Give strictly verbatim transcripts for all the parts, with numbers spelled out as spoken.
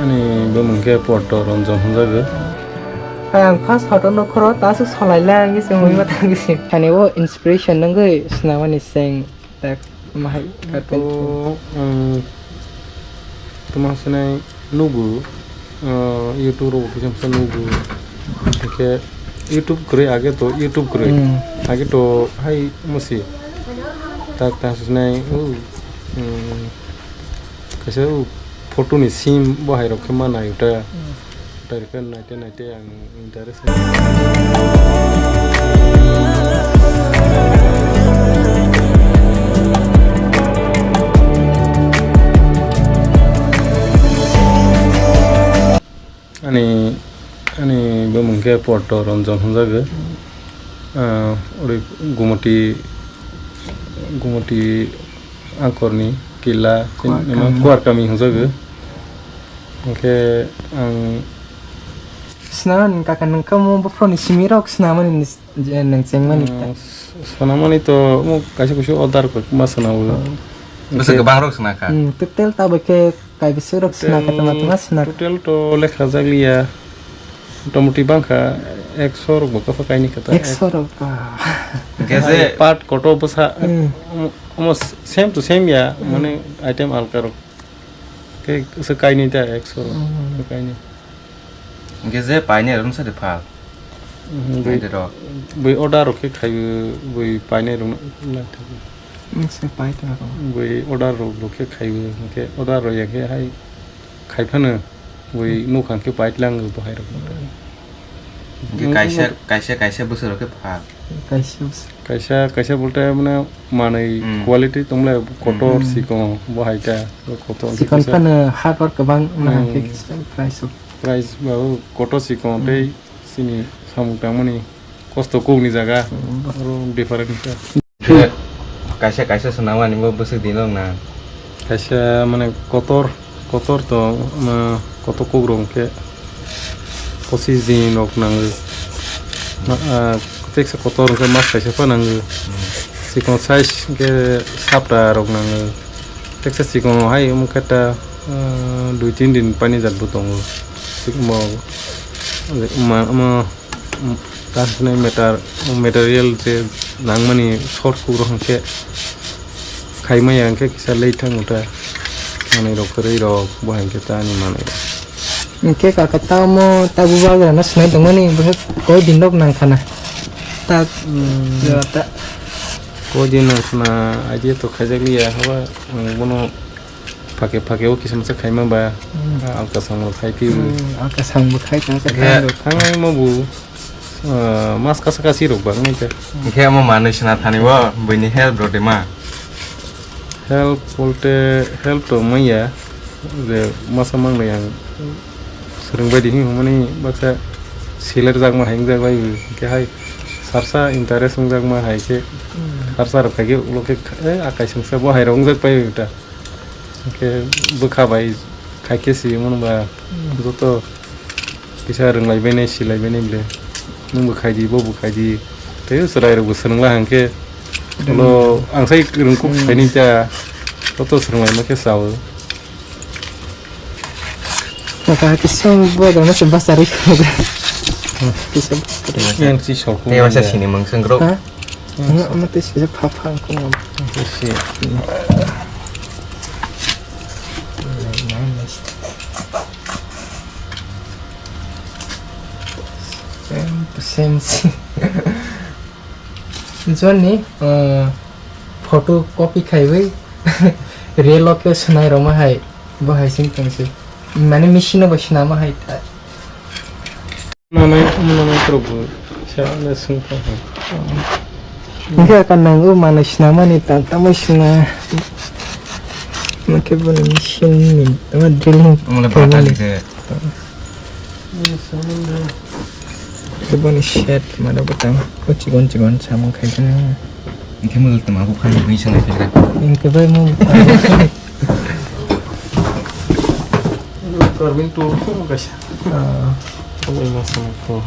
Ani bumung khe Porto Ranjan hwnjago. Hai ang first photo no khoro ta aswk solai le ang se mui ma tang se. Ani o inspiration nangwi swnamani seng tak mahai. To, um, tuma sinai nugu, uh, YouTube ro kisa misa nugu. Ke YouTube kwrwi age to YouTube kwrwi. Hmm. Age to hai musi. Tak ta sinai, uh, um, Kaisa o photo ni sim bo hai rok khe ma nai ta. Hmm. Tai khe naite naite ang interest. Ani, ani bumung khe Porto Ranjan hwnjago. Ah, ori Gumoti, Gumoti Angkorni Killa, Kuarkami. Kuarkami hwnjago. Hwnkhe ang Swnamani kaka nung kamo bophorni simirok swnamani ni s-, je nung chengmani ta. Ah, s-, swnamani to omo kaisa kusu order kok ma swnamo. Oh. Bwswk kwbang rok swnakha. Hmm, total ta bai khe Kaibwswk rok swnakha tongma tongma swnakha. Total to lekha jak liya. Motamoti bangkha ekso rok bo kaisa kainwi khe ta. Ekso rok ba. Hwnkhe je part koto bwsa, hmm, omo, omo same to same ya, hmm, mane item alka rok. Khe se kainwi ta ekso rok. Hmm. Se kainwi. Hwnkhe je painai rok wngsa de pha. Mhm, bui, naidi rok. Bui order rok khe khaiwi bui painai rok naithago. Noksa pai tongma rok. Bui order rok bo khe khaiwi, hwnkhe order rok ya khe hai khai phano bui nukha khe pai tlang bo hai rok. Hwnkhe kaisa, kaisa, kaisa bwswk rok khe pha. Kaisa bwswk. Kaisa, kaisa bolte mane manwi, hmm, quality tongle kotor, hmm, sikon bo hai ta, bo kotor sikon kisa. Phano hard work kwbang nang khe, hmm, kisa price o. Price ba o kotor sikon, hmm, tei sini samung tangmani kosto kokni jaga, hmm, oro different kha. Khe kaisa kaisa swnamani bo bwswk din rok na. Kaisa mane kotor, kotor to, ma, kotor kok rok khe pochis din rok nango. Ma, ah, teksa kotor hwnkhe mas kaisa pha nango. Hmm. Sikon size hwnkhe sapta rok nango. Teksa sikon hai omo khe ta, ah, dui tin din pani jat bo tongo. Sikon bo ma, ma, Tang hwnwi mater-, material je nangmani short kuk rok hwnkhe khaimaya hwnkhe kisa late thangmo ta manwi rok kwrwi rok bo hai khe ta ani manwi rok. Hwnkhe kaka ta omo ta bubagra no swnai tongmani bwswk koi din rok nangkhana ta. Hmm. Jora ta. Koi din nangkhana idea to khaijakliya haba ang bono Phake phake o kisa masa khaima ba, hmm, alka samung khai piu. Hmm, alka samung khai ta, alka khe samung. Thangai mo bu, ah, mas kasa kasi rok bang nai ta. Khe mo manwi sna thani bo, buini help rok de ma. Help bolte, help to manya, je masa mang nai ang swrwng bai di hwnmani baksa siler jak ma hai jak bai khe hai sarsa interest wng jak ma hai khe, hmm, sarsa rok khai khe ulo khe, eh, akai sungsa bo hai rok wng jak pai ta. Hwnkhe bwkha bai khaikhe si hwnba, hmm, joto kisa rwnglaibainai, silaibainai ble. Nwngbo khaidi, bobo khaidi. Tei chwrairokbo swrwngla hwnkhe, hmm, ulo ang sai rwngkuk, hmm, phaini ta, joto swrwnglaima khe chao. Kaka kisa bodol no se basa ri. Kisa basa ri. Yang si sok. Tei waisa sini mung sengkrok. Ha? Ano, ano tei sijak pha pha ang kung. Tei si. Same to same si. Johnny, uh, photo copy khaiwi relo khe swnai rwma hai, bo hai sing tong se. Mane machine no bo swnama hai ta. Mwnai, mwnai kwrwkbo sa le sung tong hai. Hwnkhe ka nang o manwi swnamani ta, tamo swna. Hwnkhe bono machine ni, tamo drilling. Mole khaimani. Batali de. Khe boni set mano bwtang o chikon chikon samung khaijak. Hwnkhe mole tongma bo phai bui sanai khaijak. Hwnkhe bai mo. Carving tool ko mo kaisa. Ah. Ko bai ma samung ko.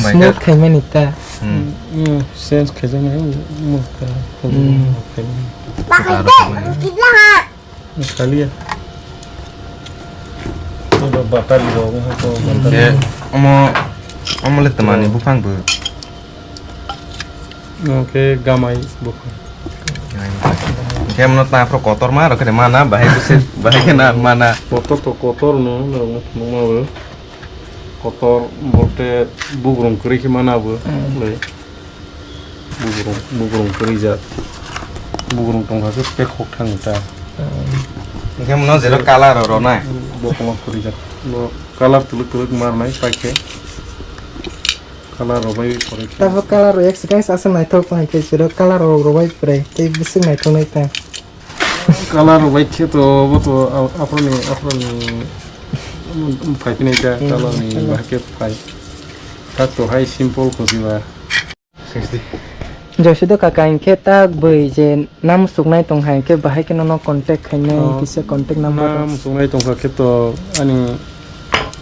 Smooth khaimani ta. Hmm. Hmm, sense khaijak nai mo ka. Hmm. Khaimani. Bahai de, kita ha. Kaliya. Batari rok wngkha ko, batari. Khe omo, omo le twmani buphang bo. Omo khe gamai buphang. Khe omo ta phro kotor ma rok khe mana, bahai bwswk, bahai khe na mana. Kotor to kotor no, no, nungma bo. Kotor bolte bugrung kwrwi khe mana bo. Hmm. Le. Bugrung, bugrung kwrwi jak. Bugrung tongkha khe pek khok thang ta. Hingke mono jero colour oro na? Bokongma kwrwi jak. Bo colour twlwk twlwk mar nai paikhe. Colour rok bai kwrwi khe. Tabuk colour rok ek second asa naithok tong hai khe jero colour rok rok bai kwrwi tei bwswk naithok nai ta. Colour rok bai khe to bo to a-, aphuruni, aphuruni, um, phai phini ta Hmm, colour ni hmm. Bahai khe phai. Tak to hai simple khosiba. Josi do kaka hinkhe ta bwi je nam suknai tong hai hinkhe bahai khe nono contact khainai Oh. Kisa contact number rok. Nam suknai tongkha khe to ani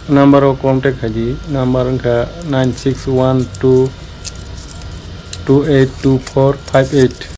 number o contact khaidi, number wngkha nine six one two two eight two four five eight.